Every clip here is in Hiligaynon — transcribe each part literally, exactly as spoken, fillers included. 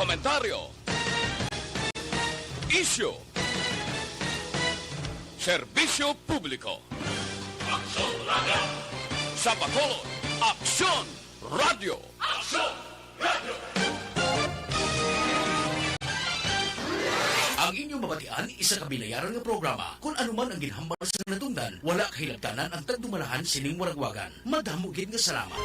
Komentaryo. Isyu. Serbisyo publiko. Aksyon Radio. Sa Bacolod, Aksyon Radio. Aksyon Radio. Ang inyong mabatian, isa ka binayaran nga programa. Kung ano man ang ginhambal sa natundan, wala kahilabtanan ang tagdumalahan sining waragwagan. Madamo gid nga salamat.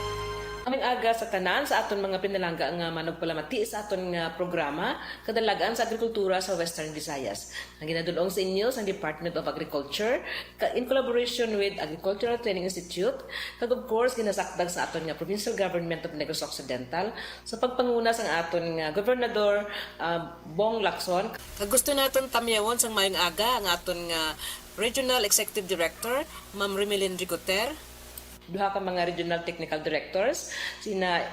Maayong aga sa tanan sa aton mga pinalangga nga manugpalamati sa aton nga programa, Kadalagan sa Agrikultura sa Western Visayas, nga ginadul-ong sa inyo sang Department of Agriculture, ka, in collaboration with Agricultural Training Institute, kag of course, ginasakdag sa aton nga Provincial Government of Negros Occidental, sa pagpanguna sang aton nga Gobernador, ah, Bong Lacson. Kag gusto naton tamyawon sang maayong aga ang aton nga Regional Executive Director, Ma'am Remelin Ricoter, duha ka mga Regional Technical Directors, sina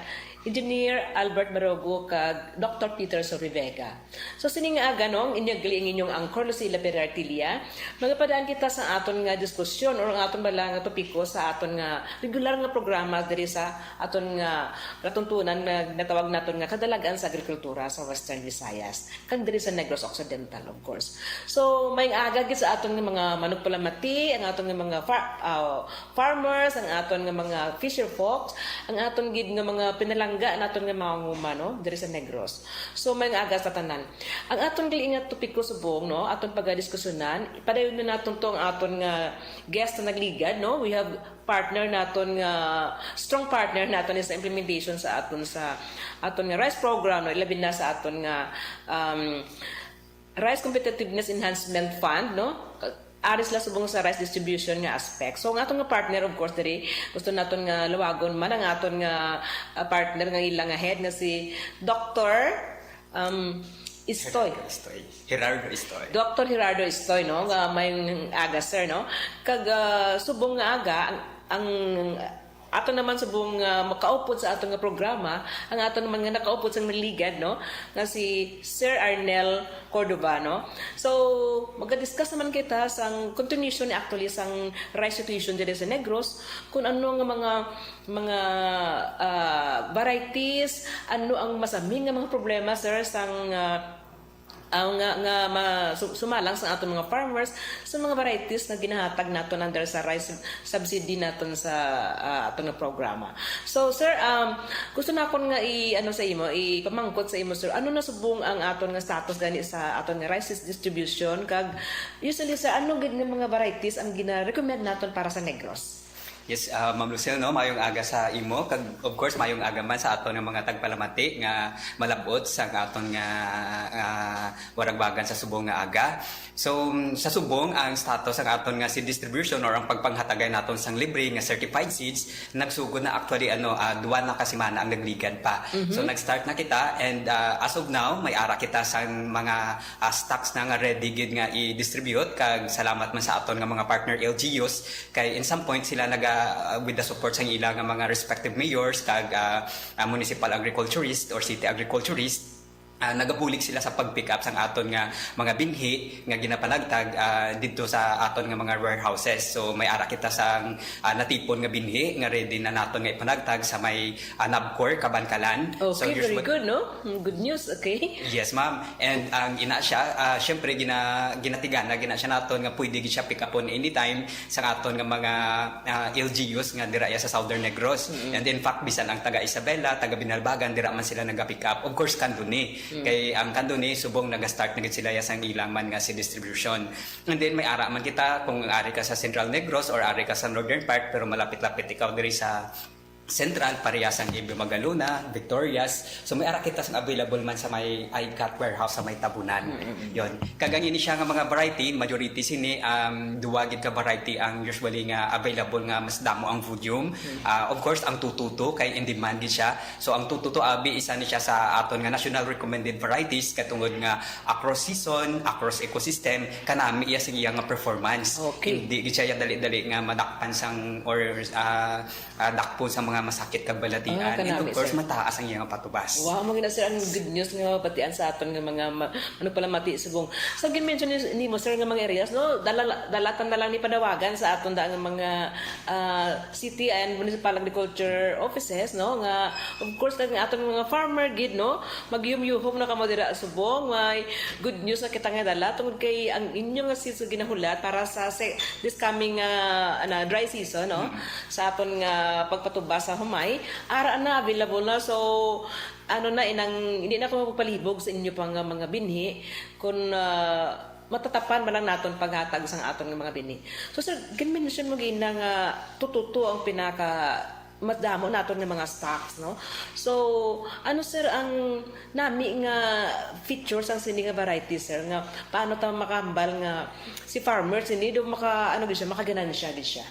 Engineer Albert Barogo kag Doctor Peter Sorivega. So, sini nga aga, no, ang inyo gali ang inyong anchor, Lucila Perartilia. Magapadaan kita sa aton nga diskusyon or ang aton bala nga topiko sa aton nga regular nga programa diri sa aton nga latuntunan nga natawag naton nga Kadalagan sa Agrikultura sa Western Visayas, kag diri sa Negros Occidental, of course. So, maayong aga gid sa aton nga mga manugpalamati, ang aton nga mga far-, ah, farmers, ang aton nga mga fisher folks, ang aton gid nga mga pinalangga naton nga mga nguma, no, diri sa Negros. So, maayong aga sa tanan. Ang aton gali nga topiko subong, no, aton pagadiskusyonan, padayon na naton to ang aton nga guest na nagligad, no. We have partner naton nga, strong partner naton sa implementation sa aton, sa aton nga rice program, no, ilabi na sa aton nga, um, Rice Competitiveness Enhancement Fund, no? Ari sila subong sa rice distribution nga aspect. So, ang aton nga partner, of course, diri, gusto naton nga lawagon man ang aton nga, ah, partner nga ila nga head nga si Doctor, um, Istoy. Gerardo Istoy. Gerardo Istoy. Doctor Gerardo Istoy, no? Nga maayong aga, sir, no? Kag, ah, subong nga aga, ang, ang aton naman subong, ah, makaupod sa aton nga programa, ang aton naman nga nakaupod sang nagligad, no? Nga si Sir Arnel Cordova, no? So, magadiscuss naman kita sang continuation ni actually sang rice situation diri sa Negros, kung ano nga mga, mga, ah, varieties, ano ang masamin nga mga problema, sir, sang, ah, ah, nga, nga ma-, su-, sumalang sa aton mga farmers sa mga varieties nga ginahatag naton under sa rice subsidy naton sa, ah, aton nga programa. So, sir, um, gusto nakon nga i-, ano sa imo, ipamangkot sa imo, sir, ano na subong ang aton nga status gani sa aton nga rice distribution, kag usually, sir, ano gid nga mga varieties ang gina-recommend naton para sa Negros? Yes, ah, Ma'am Lucille, no, maayong aga sa imo, kag of course, maayong aga man sa aton nga mga tagpalamati nga malab-ot sa aton nga, ah, waragwagan sa subong nga aga. So, mm, sa subong, ang status ang aton nga seed distribution or ang pagpanghatagay naton sang libre nga certified seeds, nagsugod na actually, ano, ah, duwa na ka semana ang nagligad pa. So, nag-start na kita, and, ah, as of now, may ara kita sang mga, ah, stocks na nga ready gid nga i-distribute, kag salamat man sa aton nga mga partner L G Us, kay in some point sila naga, ah, with the support sang ila nga mga respective mayors kag, ah, ah, municipal agriculturist or city agriculturist, ah, nagabulig sila sa pag-pick up sang aton nga mga binhi nga ginapanagtag, ah, didto sa aton nga mga warehouses. So, may ara kita sang, ah, natipon nga binhi nga ready na naton nga ipanagtag sa may, ah, Nabcor, Kabankalan. So, okay, very good, no? Mm, good news, okay. Yes, ma'am. And ang ina siya, ah, syempre, gina-, ginatigana gina siya naton nga pwede gid siya pick upon anytime sa aton nga mga, ah, L G Us nga dira ya sa Southern Negros. And in fact, bisan ang taga Isabela, taga Binalbagan, dira man sila naga-pick up. Of course, Candoni. Kay ang Candoni, subong naga-start na gid sila ya sang ilang man nga seed distribution. And then, may ara man kita kung ari ka sa Central Negros or ari ka sa northern part, pero malapit-lapit ikaw diri sa Central, parehas ang Ibio Magalona, Victorias. So, may ara kita sang available man sa may ICAT warehouse sa may Tabunan. Yon. Kag ang ini siya nga mga variety, majority sini, um, duwa gid ka variety ang usually nga available nga mas damo ang volume. Ah, of course, ang two two two kay in demand gid siya. So, ang two two two abi, isa ni siya sa aton nga national recommended varieties katungod nga across season, across ecosystem, kanami iya sa iya nga performance. Okay. Hindi gid siya dali-dali nga madakpan sang or, ah, ah, dakpon sa mga masakit kag balatian. Ah, and of kanami, course, sir, mataas ang iyang patubas. Wow, mga na, sir, ang good news nga mabatian sa aton nga mga ma-, ano pala, mati subong. Sa gin-mention ni, nimo, sir, nga mga areas, no, dala-, dalatan na lang ni panawagan sa aton da nga mga, ah, city and municipal agriculture offices, no, nga, of course, kag nga aton mga farmer gid, no, magyuhom-yuhom na kamo dira subong. May good news na kita nga dala tungod kay ang inyo nga seeds nga ginahulat para sa se-, this coming, ah, ana, dry season, no, sa aton nga pagpatuba sa humay, ara na, available na. So, ano na, inang, hindi na ako magpalibog sa inyo pa nga mga binhi kung, ah, matatapan man lang naton paghatag sang aton nga mga binhi. So, sir, gin-mention mo gina nga tututo ang pinaka madamo naton nga mga stocks, no? So, ano, sir, ang nami nga features ang sini nga variety, sir, nga paano ta makahambal nga si farmers ini do maka, ano gid siya, makaganansya gid siya?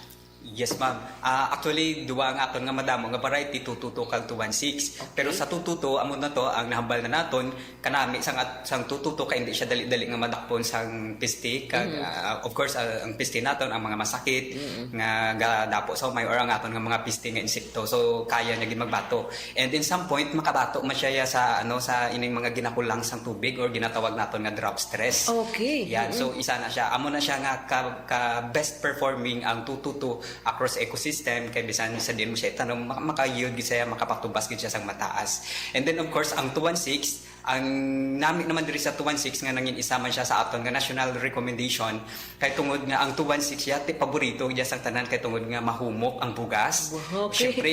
Yes, ma'am. Ah, actually, duwa ang aton nga madamo nga variety, two two two kag two one six. Okay. Pero sa two two two, amo na to, ang nahambal na naton, kanami sang at-, sang two two two kay hindi siya dali-dali nga madakpon sang piste, kag, ah, of course, ah, ang piste naton, ang mga masakit nga gadapo sa humay or ang aton nga mga piste nga insekto. So, kaya niya gid magbato. And in some point, makabato man siya ya sa, ano, sa ining mga ginakulang sang tubig or ginatawag naton nga drought stress. Okay. Yan. So, isa na siya. Amo na siya nga ka, ka best performing ang two two two across ecosystem, kay bisan sa diin mo siya itanom, maka-, maka-yield gid siya, makapatubas gid siya sang mataas. And then, of course, ang two one six, ang nami naman diri sa two one six nga nangin isa man siya sa aton nga national recommendation, kay tungod nga ang two one six yati paborito gid sang tanan, kay tungod nga mahumok ang bugas. Wow, okay. Siyempre,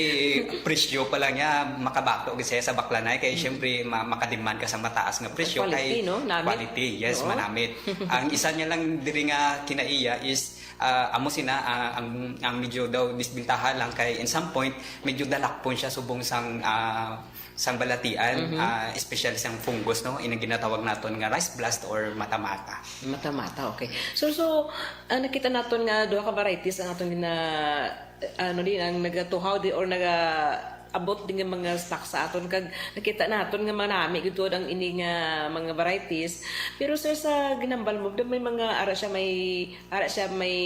presyo pa lang niya, makabato gid siya sa baklanay, kay siyempre, ma-, makademand ka sa mataas nga presyo. Quality, kay no? Namit. Quality, yes, oo, manamit. Ang isa niya lang diri nga kinaiya is, ah, amo sina, ah, ang, ang medyo daw disbentaha lang kay in some point, medyo dalakpon siya subong sang, ah, sang balatian, ah, especially sang fungus, no? Inang ginatawag naton nga rice blast or mata-mata. Mata-mata, okay. So, so, ah, nakita naton nga duha ka varieties ang aton gina-, ano din, ang nagatuhaw di, or naga-, abot din nga mga stock sa aton, kag nakita naton nga manami gid tuod ang ini nga mga varieties. Pero, sir, sa ginambal mo, may mga ara siya, may, ara siya, may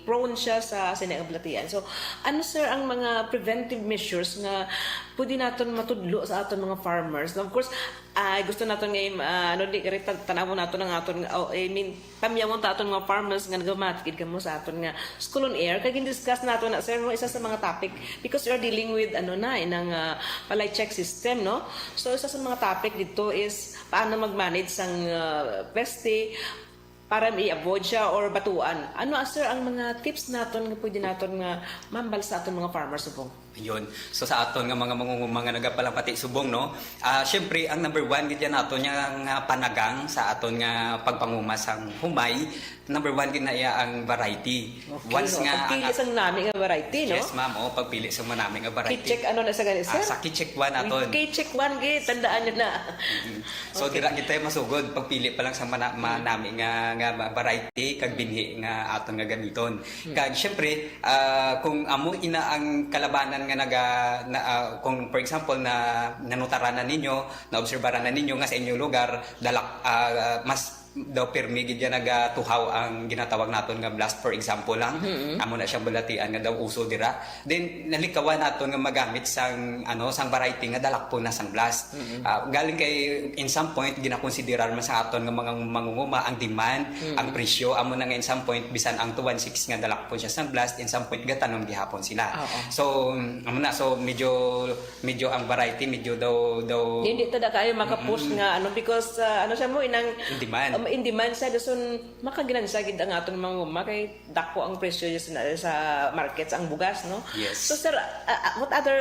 prone siya sa sini nga balatian. So, ano, sir, ang mga preventive measures nga pwede naton matudlo sa aton mga farmers? Of course, ah, gusto naton nga, ah, ano, di, kari tan-, tan-awon naton ang aton, oh, I mean, tamyawon ta aton mga farmers nga nagamatikid kamo sa aton nga School on Air. Kag gin-discuss nato na, sir, no, isa sa mga topic, because you're dealing with, ano na, inang, ah, palay check system, no? So, isa sa mga topic dito is paano mag-manage sang, ah, peste para ma-avoid siya or batuan. Ano, ah, sir, ang mga tips naton nga pwede naton nga mambal sa aton mga farmers subong? Yun. So, sa aton nga mga mangunguma nga nagapalapati subong, no? Ah, syempre, ang number one gid yan naton nga, nga panagang sa aton nga pagpanguma sang humay, number one gid na iya ang variety. Okay, once so, nga pagpili ang sang nami nga variety, no? Yes, ma'am. Oh, pagpili sa manami nga variety. Kichek, ano na sa gani, sir? Ah, sa Kichek one naton. Kichek one gid, tandaan niyo na. Mm. So, okay, dira gid tayo masugod, pagpili pa lang sa mana-, manami nga, nga variety kag binhi nga aton nga gamiton. Kag, syempre, ah, kung amo ina ang kalabanan nga naga-, na, ah, kung, for example, na nanutaranan ninyo, naobserbaran na ninyo nga sa inyong lugar, dalak-, ah, mas daw pirmi gid yan nagatuhaw ang ginatawag naton nga blast, for example lang. Amo na siyang balatian nga daw uso dira. Then, nalikawan naton nga magamit sang, ano, sang variety nga dalakpon na sang blast. Ah, galing kay, in some point, ginakonsiderar man sa aton nga mga mangunguma ang demand, ang presyo. Amo na nga in some point, bisan ang two one six nga dalakpon siya sang blast, in some point, gatanom gihapon sila. Oo. So, amo na, so, medyo, medyo ang variety, medyo daw, daw Hindi ta da kayo makapush nga, ano, because, ah, ano siya mo, inang, in demand, um, in demand siya, dason makaginansya gid ang aton mga mangunguma kay dako ang presyo niya sa, sa market, sa ang bugas, no? Yes. So, sir, ah, ah, what other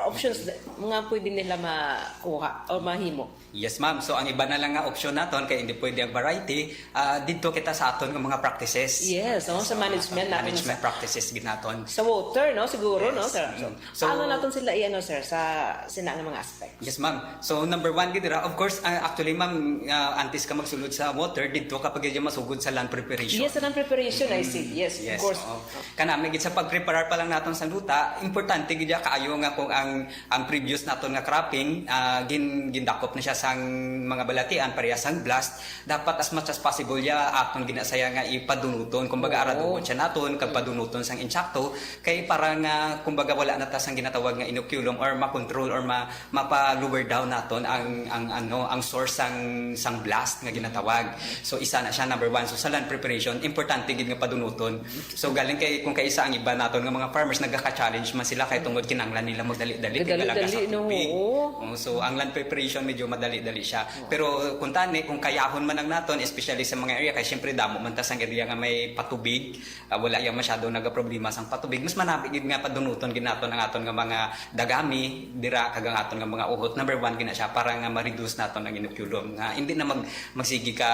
options nga pwede nila makuha o mahimo? Yes, ma'am. So, ang iba na lang nga option naton kay hindi pwede ang variety, ah, didto kita sa aton nga mga practices. Yes, oh, sa management naton, management practices gid naton. Sa water, no? Siguro, no, sir? Yes. Mm. So, ano naton sila i-ano, sir, sa sina nga mga aspects? Yes, ma'am. So, number one gid dira, of course, ah, actually, ma'am, ah, antes ka magsulod sa water didto kapag gid masugod sa land preparation. Yes, sa land preparation, I see. Yes, of Yes, course. Oo. Kanami gid sa pagpreparar pa lang naton sa luta, importante gid kaayo nga kung ang ang previous naton nga cropping, ah, gin gindakop na siya sang mga balatian pareha sang blast, dapat as much as possible ya aton ginasaya nga ipadunuton, kumbaga Oo. Aradobon siya naton kag padunuton sang insakto, kay para nga kumbaga wala na ta sang ginatawag nga inoculum or ma-control or ma mapa-lower down naton ang ang ano, ang source sang sang blast nga ginatawag. So isa na siya, number one. So sa land preparation, importante gid nga padunuton. So galing kay kung kaisa ang iba naton nga mga farmers, nagaka-challenge man sila kay tungod kinanglan nila magdali-dali kay Dali-dali, malaga sa no? tubig. Oo. Oh, so ang land preparation medyo madali-dali siya. Pero kung tani, kung kayahon man ang naton, especially sa mga area kay syempre damo man ta sang area nga may patubig, ah, wala yang masyado nagaproblema sang patubig, mas manami gid nga padunuton gid naton ang aton nga mga dagami dira kag ang aton nga mga uhot. Number one gid na siya para nga ma-reduce naton ang inoculum nga hindi na mag magsigi ka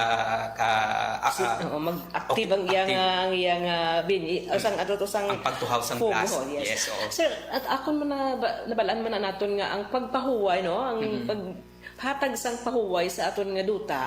ka ah, Si, ah, oo, mag-active ang active. Iyang, ang iyang ah, bini, o sang ato to sang Ang pagtuhaw sang fogo, blast. Yes. Yes, oo. Sir, at akon man na, ba- nabalaan man na naton nga ang pagpahuway, no, ang paghatag sang pahuway sa aton nga duta,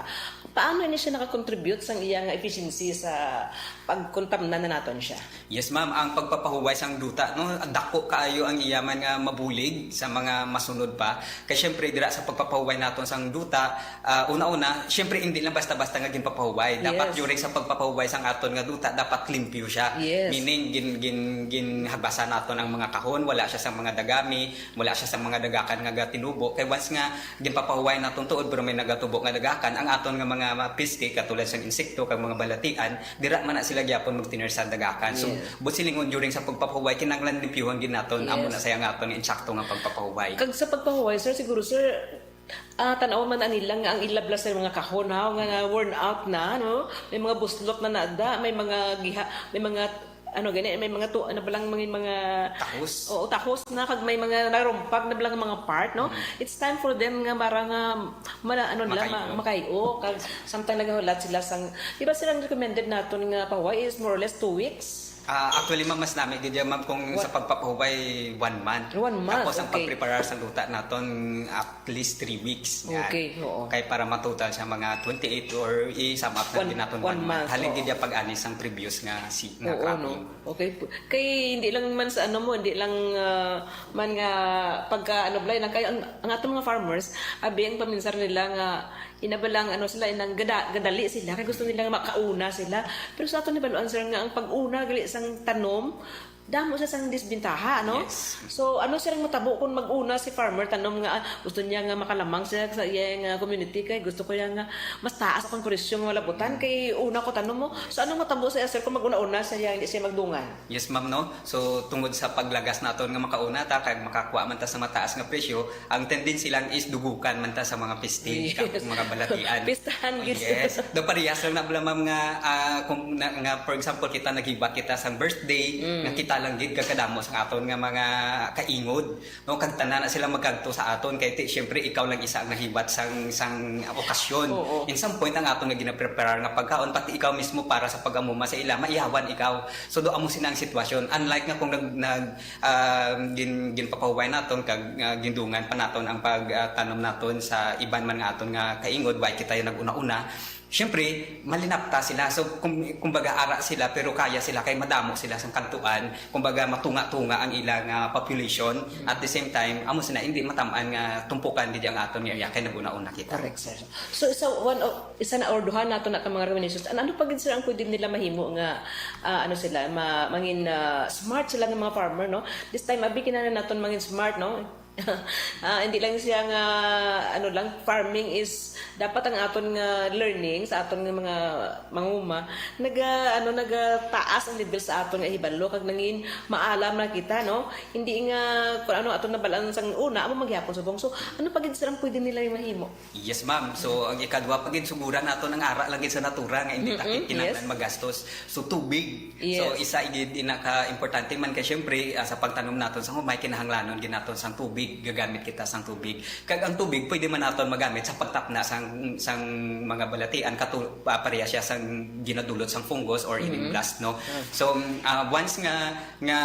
paano ini siya nakakontribute sang iya nga efficiency sa pagkontamna na naton siya? Yes, ma'am, ang pagpapahuway sang duta, no, dako kaayo ang iya man nga mabulig sa mga masunod pa. Kay syempre dira sa pagpapahuway naton sang duta, ah, una-una, syempre hindi lang basta-basta nga ginpapahuway. Dapat Yes. During sa pagpapahuway sang aton nga duta, dapat limpyo siya. Yes. Meaning gin gin ginhagbasan naton ang mga kahon, wala siya sa mga dagami, wala siya sa mga dagakan nga gatinubo. Kay once nga ginpapahuway naton tuod pero may nagatubo nga dagakan, ang aton nga mga piste katulad sang insekto kag mga balatian, dira man na sila gyapon magtinir sa dagakan. So, Yes. buot silingon, during sa pagpapahuway, kinahanglan limpyuhon gid naton. Amo Yes. na saya nga aton insakto nga pagpapahuway. Kag sa pagpahuway, sir, siguro, sir, ah, tan-aw man na nila nga ang ilablas sa mga kahon, ha, nga, nga worn out na, no? May mga buslot na nada, may mga giha, may mga ano gani, may mga tu, ano ba lang, may mga Tahos. Oo, tahos na kag may mga narumpag na ba lang mga part, no? It's time for them nga para nga mala, ano nila, ma, Makayo. Makayo kag samtang nagahulat sila sang, di ba, sila ang recommended naton nga pahuway is more or less two weeks? Ah, actually, ma'am, mas nami gid yan, ma'am, kung What? Sa pagpapahuway, one month. One month, Tapos ang okay. Pagpreparar sa luta naton at least three weeks. Yan. Okay, oo. Kay para matotal siya mga twenty-eight or i-sum up na One- din naton one one month. Month, Halin oo. Gid niya pag-ani sang previous nga si nga Oo, cropping. No? Okay. Kay hindi lang man sa ano mo, hindi lang ah, man nga pagka ano blay lang kay ang, ang ato mga farmers, abi ang paminsar nila nga ina ba lang ano sila inang gada, gadali sila kay gusto nila nga makauna sila. Pero sa ato ni baluan sir nga ang pag-una gali sang tanom damo siya sang disbentaha, no? Yes. So, ano sir ang matabo kung mag-una si farmer tanom nga ah, gusto niya nga makalamang siya sa iya nga community kay gusto ko niya nga mas taas akong presyo nga malabutan kay una ko tanom mo. So, anong matabo sa iya sir kung mag-una-una siya hindi siya magdungan? Yes, ma'am, no? So, tungod sa paglagas naton nga makauna ta kag makakuha man ta sa mataas nga presyo, ang tendency lang is dugukan man ta sa mga piste, Yes. kag mga balatian. Pistahan gid. Yes. Do parehas lang na bala, ma'am, nga ah, kung na, nga for example kita naghibat kita sang birthday, Mm. nga kita lang gid kag kadamo sang aton nga mga kaingod, no, kag tanan na sila magkadto sa aton kay ti, syempre ikaw lang isa ang naghibat sang sang okasyon. Oo. In some point ang aton nga ginapreparar nga pagkaon pati ikaw mismo para sa pag-amuma sa ila maihawan ikaw. So do amo sina ang sitwasyon. Unlike nga kung nag, nag ah, gin, ginpapahuway naton kag ah, gindungan pa naton ang pagtanom naton sa iban man nga aton nga kaingod, why kita yung nag-una-una. Siyempre, malinapta sila. So, kum, kumbaga, ara sila, pero kaya sila kay madamo sila sang kadtuan. Kumbaga, matunga-tunga ang ilang ah, population. At the same time, amo sila, hindi matamaan nga tumpukan gid ang aton nga area kay nag-una-una kita. Correct, sir. So, isa, one of, isa na or duha nato na ka mga recommendations. Ano, ano pa gid, sir, ang pwede nila mahimo nga, ah, ano sila, ma, mangin ah, smart sila nga mga farmer, no? This time, abi kinahanglan naton mangin smart, no? Ah, hindi lang siya nga, ano lang, farming is, dapat ang aton nga learning sa aton nga mga manguma, naga, ano, nagataas ang level sa aton nga hibalo, kag nangin maalam na kita, no? Hindi nga, kung ano aton nabalaan sang una, amo maghihapon subong. So, ano pa gid, sir, ang pwede nila yung mahimo? Yes, ma'am. So, ang ikadwa pa gid, suguran naton ang ara lang gid sa natura nga hindi ta Mm-mm, kinahanglan yes. magastos. So, tubig. Yes. So, isa gid ina ka importante man kay syempre ah, sa pagtanom naton sa humay kinahanglanon gid naton sang tubig, gagamit kita sang tubig. Kag ang tubig pwede di man naton magamit sa pagtapna sang sang mga balatian, katu ah, pareha siya sang ginadulot sang fungus or ining Mm. blast, no? Ah. So, mm, ah, once nga nga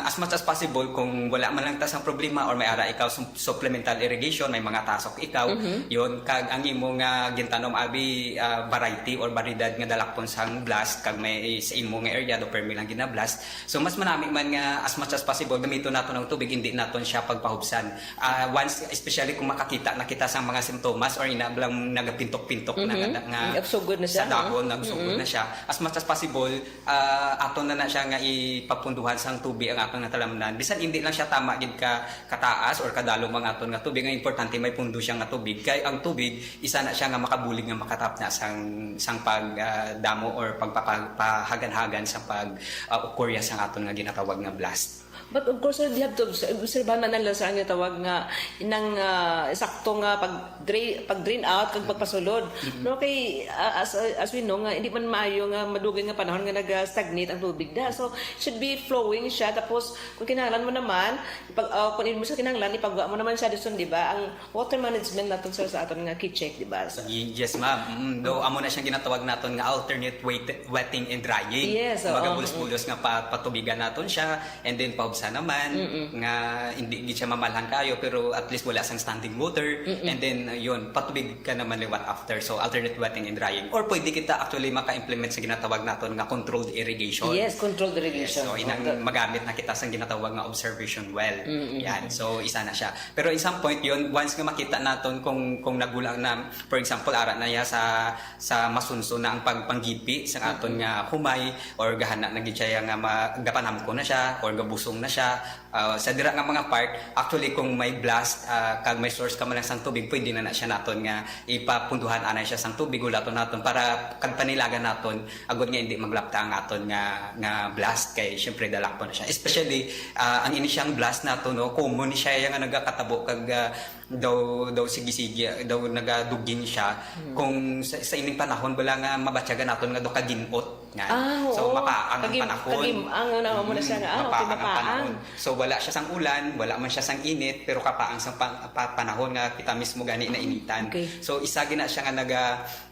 as much as possible, kung wala man lang ta sang problema or may ara ikaw sum- supplemental irrigation, may mga tasok ikaw, Mhm. yun, kag ang imo nga gintanom abi, ah, variety or variedad nga dalakpon sang blast, kag may sa imo nga area do permi lang gina-blast. So, mas manami man nga as much as possible gamiton naton ang tubig, hindi naton siya pagpahubsan. Ah, once, especially kung makakita na kita sa mga simptomas or ina lang nagapintok-pintok na Mhm. nga, nga Nagsugod na siya, sa no? dahon, nagsugod Mm-mm. na siya, as much as possible, ah, aton na na siya nga ipapunduhan sang tubig ang aton nga talamnan. Bisan hindi lang siya tama gid ka kataas or kadalom ang aton nga tubig, ang importante may pundo siya nga tubig. Kay ang tubig, isa na siya nga makabulig nga makatapna sang sang pag, ah, damo or pagpapahagan-hagan sa pag, ah, occurrence sang aton nga ginatawag nga blast. But of course, sir, you have to obs- obserbahan na nila sa ang tawag nga inang, ah, sakto nga pag drain, pag drain out kag pagpasulod. Mm-hmm. No, kay, ah, as as we know nga hindi man maayo nga madugay nga panahon nga nag-stagnate ang tubig da. So should be flowing siya, tapos kung kinahanglan mo naman, pag ah, kung hindi mo siya kinahanglan, ipagwa mo naman siya dison, di ba? Ang water management naton, sir, sa aton nga Kichek, di ba? So, Y- yes, ma'am. Mm, do amo na siyang ginatawag naton nga alternate wet- wetting and drying. Yes, oo. Magabulos-bulos nga pa, patubigan naton siya, and then pahubsa naman, Mm-mm. nga hindi gid siya mamalhan kayo, pero at least wala sang standing water, Mm-mm. and then uh, yun, patubig ka naman liwat after. So alternate wetting and drying. Or pwede kita actually maka-implement sa ginatawag naton nga controlled irrigation. Yes, controlled Yes, irrigation. So inang Control- magamit na kita sang ginatawag nga observation well. Mm-mm. Yan. So isa na siya. Pero in some point yun, once nga makita naton kung kung nagulang na, for example, ara na ya sa sa masunso na ang pagpanggipi sa aton Mm-mm. nga humay, or gahana na gid siya nga ma- gapanamko na siya or gabusong na siya. Ah, sa dira nga mga part, actually kung may blast, ah, kag may source ka man lang sang tubig, pwede na na siya naton nga ipapunduhan anay siya sang tubig, hulaton naton para kag panilagan naton agud nga hindi maglapta ang aton nga nga blast, kay syempre dalakpon na siya. Especially ah, ang ini siyang blast nato, no, common ni siya nga nagakatabo kag ah, daw daw sige-sige, daw nagadugin siya. Hmm. Kung sa, sa ining panahon bala nga mabatyagan naton nga daw kaginot nga. Ah, So oo. mapaang ang Kagim- panahon. Kagim-ang, ano, amo na siya Mm, nga, ah, okay, mapaang ang mapaang. panahon. So wala siya sang ulan, wala man siya sang init, pero kapaang sang pa- pa- panahon nga kita mismo gani na initan. Okay. So isa gina siya nga naga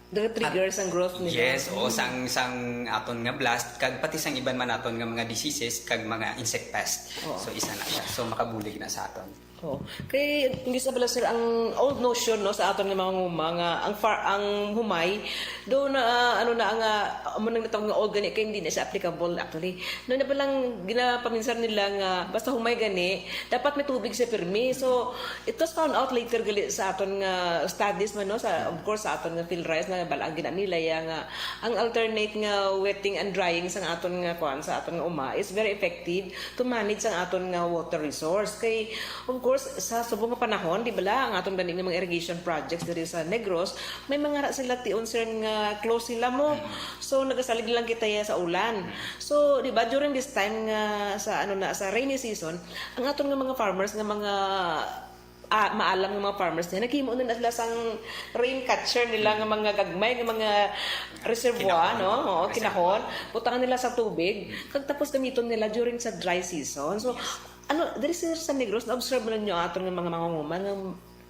Nag-trigger sang growth nila. Yes, oo, Mm. sang sang aton nga blast kag pati sang iban man naton nga mga diseases kag mga insect pest. Oo. So isa na siya. So makabulig na sa aton. Oo. Kay hindi sa bala, sir, ang old notion, no, sa aton nga mga nguma nga ang far ang humay do na, ah, ano na nga amo nang natawag nga old gani kay hindi na siya applicable actually. No, na palang ginapaminsar nila nga basta humay gani dapat may tubig siya pirmi. So it was found out later gali sa aton nga studies man, no, sa, of course, sa aton nga PhilRISE, na bal-an gina nila ya nga ang alternate nga wetting and drying sang aton nga kuan, sa aton nga uma is very effective to manage sang aton nga water resource. Kay of course sa subong nga panahon, di bala, ang aton gani nga mga irrigation projects diri sa Negros, may mga ra sila tion, sir, nga close sila mo. So nagasalig lang kita ya sa ulan. So di ba, during this time nga sa ano na, sa rainy season, ang aton nga mga farmers nga mga ah, maalam nga mga farmers niya, naghimo na sila sang rain catcher nila nga mga gagmay nga mga reservoir, Kinahon, no? Oo, reservoir. kinahon. Butangan nila sa tubig, kag tapos gamiton nila during sa dry season. So, ano, diri sa, sa Negros, na-observe na ninyo aton nga mga mangunguma nga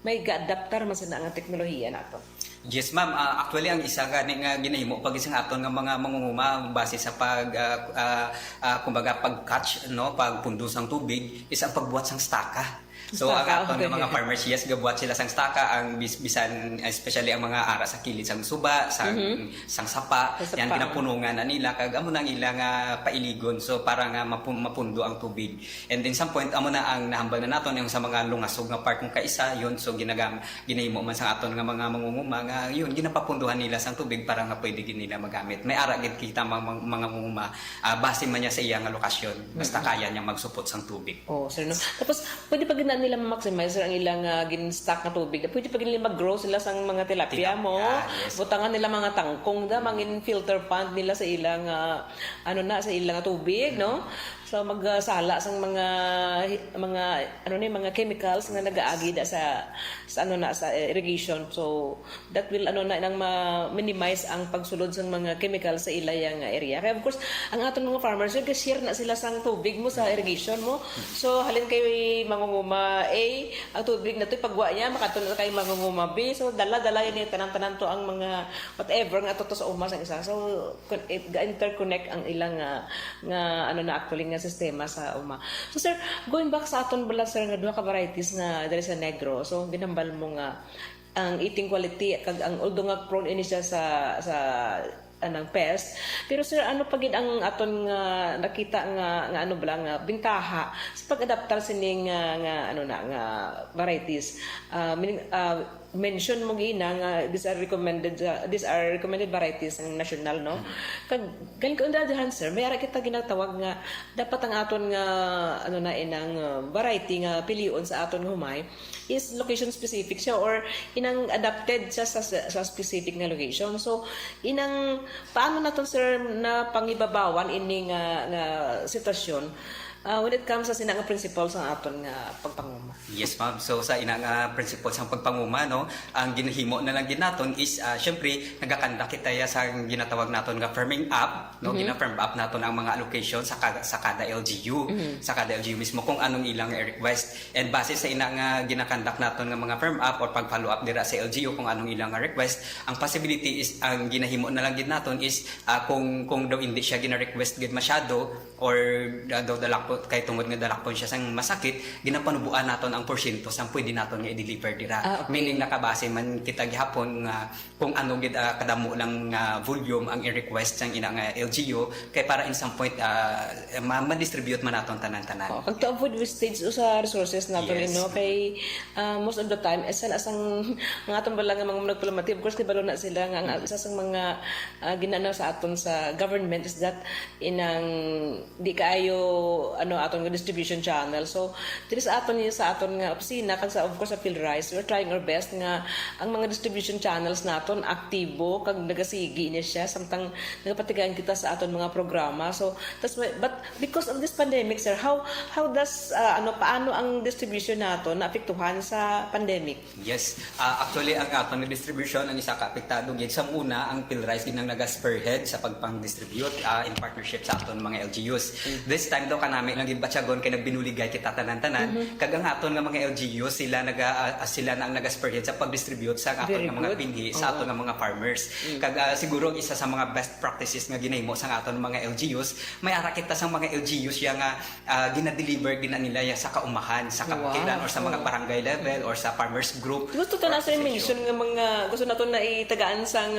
may ga-adaptar man sila nga teknolohiya nato. Yes, ma'am. Ah, actually, ang isa gani nga ginahimo pa gid sang aton nga mga mangunguma base sa pag, ah, ah, ah, kumbaga, pag-catch, no, pagpundo sang tubig is ang pagbuhat sang staka. So, ang Staka, aton nga okay. mga farmers, yes, gabuhat sila sang staka, ang bis- bisan, especially ang mga ara sa kilid sang suba, sang Mhm. sang sapa, Sa yan sapa. ginapunungan na nila, kag amo na ang ila nga pailigon. So, para nga mapu- mapundo ang tubig. And in some point, amo na ang nahambal na naton, yung sa mga lungasog nga part kung kaisa, yun, so ginagam ginahimo man sa aton nga mga mangunguma nga yun, ginapapunduhan nila sang tubig para nga pwede gid nila magamit. May ara gid kita mga, mga, mga mangunguma, ah, base man niya sa iya nga lokasyon, basta Mm. kaya niya magsupot sang tubig. Oh, sir, no? Tapos, pwede pa gid na nila ma-maximize, sir, ang ilang, ah, gin-stock nga tubig. Pwede pa gid nila mag-grow sila sang mga tilapia Tilapia, mo. yes. Butangan nila mga tangkong da, Mm. mangin filter pond nila sa ilang, ah, ano na, sa ilang tubig, no? Mm. So, magsala sang mga, mga, ano ni, mga chemicals nga nagaagi da sa, sa, ano na, sa irrigation. So, that will, ano na, nang ma-minimize ang pagsulod sang mga chemicals sa ila yang area. Kaya, of course, ang aton mga farmers, nag-share na sila sang tubig mo sa irrigation mo. So, halin kay mangunguma, ah, A, ang tubig na to, pagwa niya, makadto na kay mangunguma B. So, dala-dala yun yung tanan-tanan to ang mga whatever nga to, to sa uma sang isa. So, con-, eh, ga-interconnect ang ilang nga, nga, ano na, actually nga sistema sa uma. So, sir, going back sa aton bala, sir, nga duha ka varieties nga diri sa Negros, so, ginhambal mo nga ang eating quality, kag ang, although nga prone ini siya sa, sa, anang pest. Pero, sir, ano pa gid ang aton nga nakita nga, nga, ano bala, nga bintaha sa pag-adaptar sini nga, nga, ano na, nga varieties? Ah, meaning, ah, mention mo gina nga these are recommended, uh, these are recommended varieties ng national, no? Kag galing ko, on the other hand, sir, may ara kita ginatawag nga dapat ang aton nga, ano na, inang, uh, variety nga pilion sa aton nga humay is location specific siya or inang adapted siya sa, sa, sa specific nga location. So, inang, paano naton, sir, na pangibabawan ini nga, nga sitwasyon, ah, when it comes sa sina nga principles ang aton nga pagpanguma? Yes, ma'am. So, sa ina nga principles sang pagpanguma, no, ang ginahimo na lang gid naton is, ah, syempre, nagakandak kita ya sa ginatawag naton nga firming up, no? Mhm. Gina-firm up naton ang mga allocation sa kada, sa kada L G U, Mhm. sa kada L G U mismo kung anong ilang request. And base sa ina nga ginakandak naton nga mga firm up or pag-follow up dira sa L G U kung anong ilang nga request, ang possibility is, ang ginahimo na lang gid naton is, ah, kung, kung daw hindi siya gina-request gid masyado, or, ah, daw dalakpon, kay tungod nga dalakpon siya sang masakit, ginapanubuan naton ang porsyento sang pwede naton nga i-deliver dira. Ah, okay. Meaning, nakabase man kita gihapon nga kung ano gid, ah, kadamo lang nga volume ang i-request sang ina nga L G U, kay para in some point, ah, ma-, ma-distribute man naton tanan-tanan. Oh, kag to avoid wastage sa resources naton, Yes. no? Kay, ah, most of the time, isa na sang mga aton bala nga mga nagpalamati, of course, kabalo na sila nga ang isa sang mga, ah, ginana sa aton sa government is that inang di kaayo, ano, aton nga distribution channel. So, diri sa aton, sa aton nga opisina, kag sa, of course, sa PhilRise, we're trying our best nga ang mga distribution channels naton aktibo kag nagasigi niya siya, samtang nagapatigayon kita sa aton mga programa. So, that's why, but because of this pandemic, sir, how, how does, ah, ano, paano ang distribution naton naapektuhan sa pandemic? Yes. Ah, actually, ang aton nga distribution, ang isa ka apektado gid sa una, ang PhilRise gid ang naga-spearhead sa pagpang-distribute, ah, in partnership sa aton mga L G Us. Mm. This time daw, kanami lang gid batyagon kay nagbinuligay kita tanan-tanan. Mhm. Kag ang aton nga mga L G Us, sila naga-, ah, sila na ang naga-spearhead sa pag-distribute sa aton Very nga mga good. binhi sa Oo. aton nga mga farmers. Mm. Kag, ah, siguro ang isa sa mga best practices nga ginahimo sa aton mga L G Us, may ara kita sa mga L G Us siya nga ah, gina-deliver gid na nila ya sa kaumahan, sa kabukiran, Wow. or sa mga Oo. barangay level, or sa farmers group, Gusto to or na sa association. mention nga mga, gusto nato na itagaan sang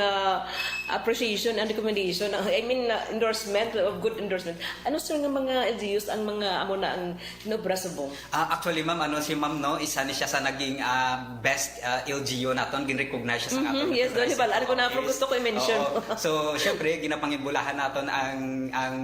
appreciation and recommendation. I mean, uh, endorsement, of good endorsement. Ano, sir, nga mga L G Us ang mga amo na ang inobra subong? Ah, actually, ma'am, ano, si ma'am, no, isa ni siya sa naging, ah, best, ah, L G U naton, gin-recognize siya sa Mhm, aton yes, nga doon, President. Hibalaan ko na, pero Yes. gusto ko i-mention. Oo. So, syempre, ginapangibulahan naton ang, ang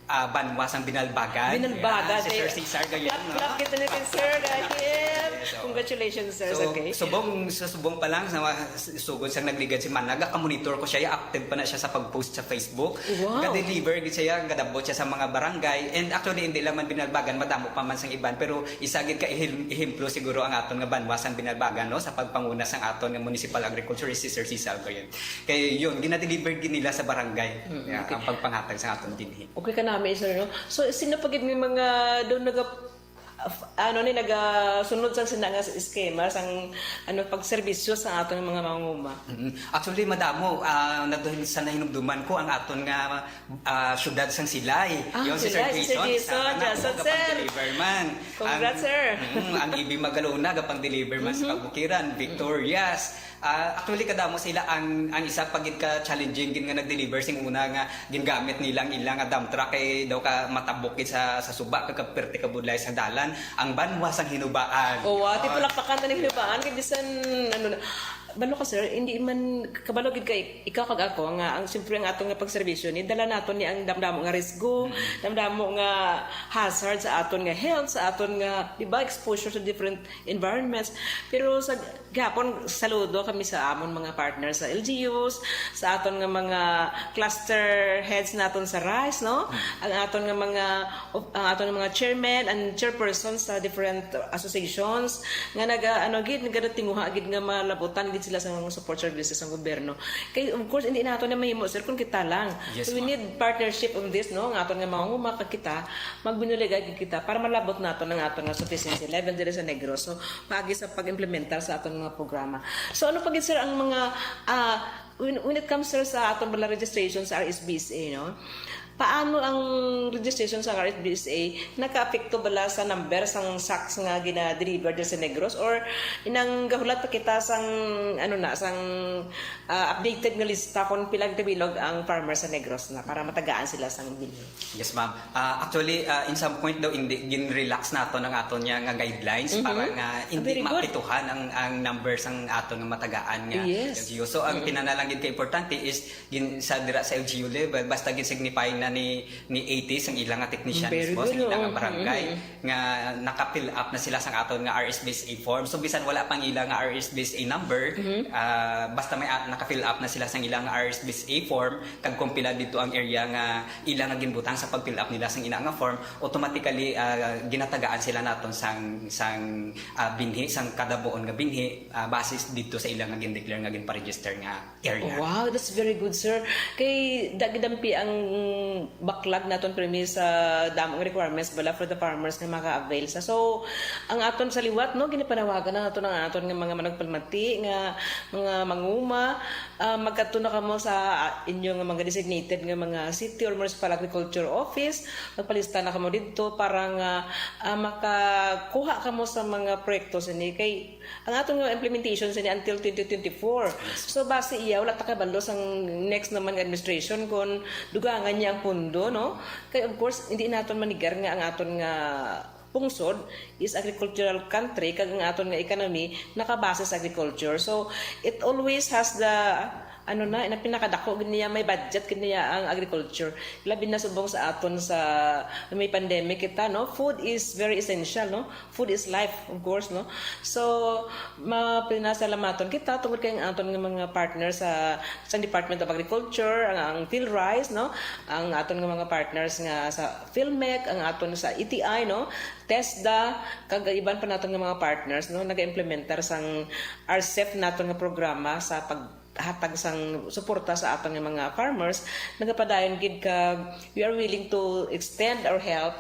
ah, banwa sang Binalbagan. Binalbagan, Yeah, si Sir eh. Cesar Gayon, Clap, no? clap kita ni Sir Gayon. Yes, oo. Congratulations, sir. So, Okay. subong, sa subong pa lang, sa mga s-, sugod sang nagligad si Manag, ka-monitor ko siya, active pa na siya sa pag-post sa Facebook. Wow. Ga-deliver gid siya, gadabot siya sa mga barangay. And actually, hindi lang man Binalbagan, madamo pa man sang iban. Pero isa gid ka ihil-, ehemplo siguro ang aton nga banwa sang Binalbagan, no? Sa pagpanguna sang aton nga municipal agriculturist, si Sir Cesar Gayon. Kay yun, gina-deliver gid nila sa barangay. Mm, Yeah, okay. ang pagpanghatag sa aton dinhi. Okay ka namin, sir, no? So, sino pa gid may mga doon naga-, ano ni, nagasunod sa sina nga eskema sang, ano, pagserbisyo sa aton mga manguma? Mm. Actually, madamo, ah, nagdahil sa nahinumduman ko ang aton nga, ah, syudad sang Silay. Ah, Yun, si Sir Silay, si Sir Jason, Jason, isa ka na Jason, ako sir. kapag-deliver man. Congrats, Ang, sir. mm, ang Ibi Magalona, kapag-deliver man sa Mhm. Kabukiran, Victorias. Ah, actually, kadamo sila ang, ang isa pa gid ka challenging gid nga nag-deliver sing una nga gingamit nila ang ila nga dump truck kay daw ka matabok gid sa, sa suba, kag kaperte ka budlay sa dalan, ang banwa sang Hinubaan. Oh, wow. Ti Yun. palakpakan ta ning Hinubaan kay bisan, ano na, balo ka, sir, hindi man kabalo gid kay ikaw kag ako nga ang, siyempre, ang aton nga pagserbisyo ni dala naton ni ang damdamo nga risgo, Mm. damdamo nga hazard sa aton nga health, sa aton nga, di ba, exposure sa different environments. Pero sa gihapon, saludo kami sa amon mga partners sa L G Us, sa aton nga mga cluster heads naton sa rice, no? Hmm. Ang aton nga mga, ang aton nga mga chairman and chairperson sa different associations nga naga, ano gid, nagadatinguha gid nga malabutan gid sila sa mga support services ng gobyerno. Kay, of course, hindi nato na mahimo, sir, kung kita lang. Yes, So, we ma'am. need partnership on this, no? Ang aton nga mga huma, kag kita, magbinuligay kag kita para malabot nato ang aton nga sufficiency level diri sa Negros. So, paagi sa pag-implementar sa aton mga programa. So, ano pa gid, sir, ang mga, ah, when, when it comes, sir, sa aton bala registration sa R S B S A, no? Paano ang registration sa R S B S A nakaapekto bala sa number sang sacks nga gina-deliver diri sa Negros, or inang gahulat pa kita sang, ano na, sang, ah, updated nga lista kung pila ang kabilog ang farmer sa Negros na para matagaan sila sang binhi? Yes, ma'am. Ah, actually, ah, in some point daw, hindi, gin-relax nato ng aton niya nga guidelines Mhm. Para nga hindi Very good. Mapituhan ang, ang number sang aton nga matagaan nga Yes. L G U. So, ang pinanalangin ka importante is gin, sa dira sa L G U level, basta gin-signify na ni, ni A T sang ilang nga technician Very mismo, good, sang ilang nga oo. barangay, Mhm. nga naka-fill up na sila sang aton nga R S B S A form. So, bisan wala pang ila nga R S B S A number, Mhm. ah, basta may, ah, naka-fill up na sila sang ilang R S B S A form, kag kung pila dito ang area nga ila nga ginbutang sa pag-fill up nila sang ina nga form, automatically, ah, ginatagaan sila naton sang, sang, ah, binhi, sang kada buon nga binhi, ah, basis dito sa ila nga gin-declare nga gin-register nga area. Wow, that's very good, sir. Kay dagidampi ang baklag naton permi sa damo nga requirements bala for the farmers nga maka-avail sa. So, ang aton sa liwat, no, ginapanawagan na naton ang aton nga mga managpalmati nga mga manguma, ah, magkadto na kamo sa, ah, inyo nga mga designated nga mga city or municipal agriculture office, magpalista na kamo didto para nga, ah, makakuha kamo sa mga proyekto sini kay ang aton nga implementation sini until twenty twenty-four. So, base iya, wala ta kabalo sang next naman nga administration kung dugangan niya ang pundo, no? Kay, of course, hindi naton manigar nga ang aton nga pungsod is agricultural country, kag ang aton nga economy nakabase sa agriculture. So, it always has the, ano na, na pinakadako gid niya, may budget gid niya ang agriculture. Labi na subong sa aton sa may pandemic kita, no? Food is very essential, no? Food is life, of course, no? So, mapinasalamaton kita tungod kay ang aton nga mga partner sa, sa Department of Agriculture, ang, ang PhilRice, no? Ang aton nga mga partners nga sa PhilMec, ang aton sa E T I, no? TESDA, kag iban pa naton nga mga partners, no? Naga-implementar sang R C E P naton nga programa sa paghatag sang suporta sa aton nga mga farmers. Nagapadayon gid kag we are willing to extend our help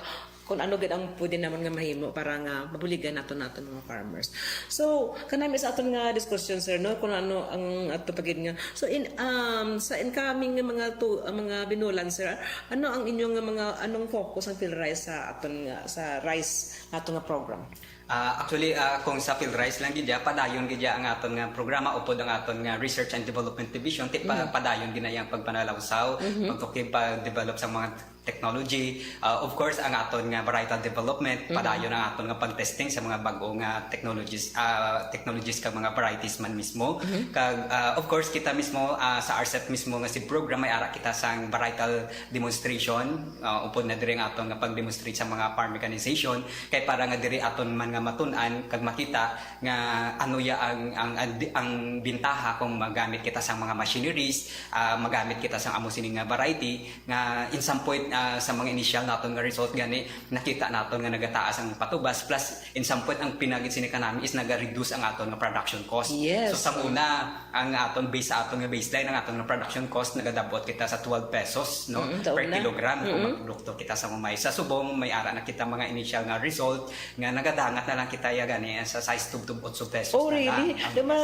kung ano gid ang pwede naman nga mahimo para nga mabuligan naton naton mga farmers. So, kanami sa aton nga diskusyon, sir, no, kung ano ang ato pa gid nga. So, in, um, sa incoming nga mga tu, ang mga binulan, sir, ano ang inyong nga mga, anong focus ang PhilRice sa aton nga, sa rice nato nga program? Ah, actually, ah, kung sa PhilRice lang gid ya, padayon gid ya ang aton nga programa upod ang aton nga Research and Development Division, ti pa, padayon gid na yang pagpanalawsaw, pagtukib, pag-develop sa mga technology. Ah, of course, ang aton nga varietal development, padayon ang aton nga pag-testing sa mga bag-o nga technologies, ah, technologies kag mga varieties man mismo. Kag, ah, of course, kita mismo, ah, sa R C E P mismo nga seed program, may ara kita sang varietal demonstration, ah, upod na diri ang aton nga pag-demonstrate sa mga farm mechanization, kay para nga diri aton man nga matun-an kag makita nga ano ya ang, ang, ang, ang bintaha kung magamit kita sa mga machineries, ah, magamit kita sa amo sini nga variety, nga in some point, ah, sa mga initial naton nga result gani, nakita naton nga nagataas ang patubas, plus in some point ang pinagit sini kanami is naga-reduce ang aton nga production cost. Yes. So sa una, ang aton base sa aton nga baseline, ang aton nga production cost nagadabot kita sa twelve pesos, no, Mm, sa per una. kilogram kung magprodukto kita sa humay. Sa subong, may ara na kita mga initial nga result nga nagadangat na lang kita ya gani sa sais tubtob otso pesos Oh, na really? lang. Ang Duma,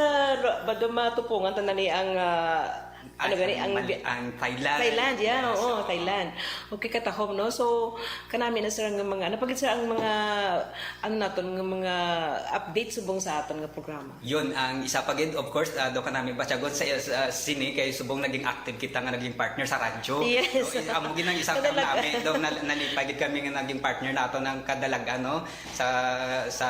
ba, duma tupungan tanan ni ang, ah, ano Ang gani, ang, Mal-, ang Thailand. Thailand, yeah, Yes, oo, oo. Thailand. Okay, katahom, no? So, kanami na, sir, ang mga, ano pa gid, sir, ang mga, ano naton, nga mga update subong sa aton nga programa? Yun, ang isa pa gid, of course, ah, do kanami batyagon sa, sa sini kay subong naging active kita nga naging partner sa radyo. Yes. So, amo gid ang isang Kadalag-, nami, do na, nalipay gid kami nga naging partner nato ng kadalag, ano, sa, sa,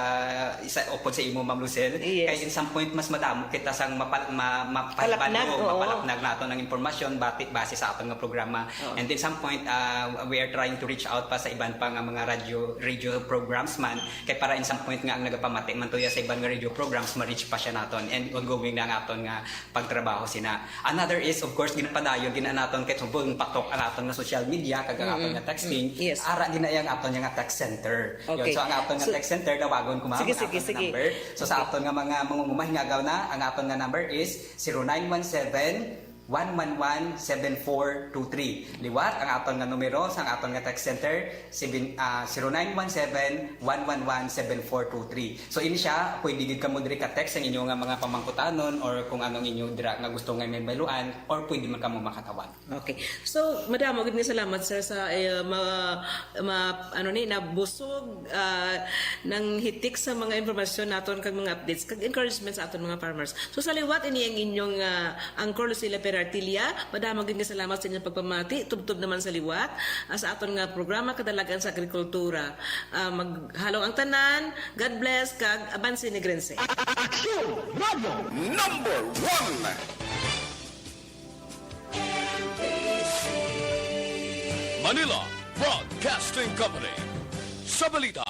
sa upod sa imo, Ma'am Lucille. Yes. Kay in some point, mas madamo kita sang mapal-, ma, mapalbano, Palapnag, oo. mapalapnag naton ang impormasyon bati base sa aton nga programa. Oo. And in some point, uh, we are trying to reach out pa sa iban pa nga mga radio radio programs man, kay para in some point nga ang nagapamati man tuya sa iban nga radio programs, ma-reach pa siya naton, and ongoing na ang aton nga pagtrabaho sina. Another is, of course, ginapadayon gina naton kay subong patok ang aton nga social media kag ang aton nga texting. Mm, yes. Ara gina ang aton nga text center. Yun. Okay. So ang aton nga So, text center, dawagon ko, ma'am, sige, ang sige, aton nga sige. Number. So sa Okay. aton nga mga mga umahingagaw na, ang aton nga number is zero nine one seven, one one one, seven four two three. Liwat ang aton nga numero sa aton nga text center, seven, ah, zero nine one seven, one one one, seven four two three. So ini siya, pwede gid kamo diri ka-text ang inyo nga mga pamangkutanon or kung anong inyo dira nga gusto nga may baluan, or pwede man kamo makatawag. Okay. So, madamo gid nga salamat, sir, sa eh, ma, ma, ano ni, nabusog, ah, nang hitik sa mga impormasyon naton kag mga updates kag encouragement sa aton mga farmers. So, sa liwat ini ang inyong ah, anchor, Lucila Perartilia. Madamo gid nga salamat sa inyong pagpamati, tubtob naman sa liwat, ah, sa aton nga programa Kadalagan sa Agrikultura. Ah, maghalong ang tanan, God bless, kag abanse ni Grense. Aksyon! Radyo! Number one! Manila Broadcasting Company. Sa balita,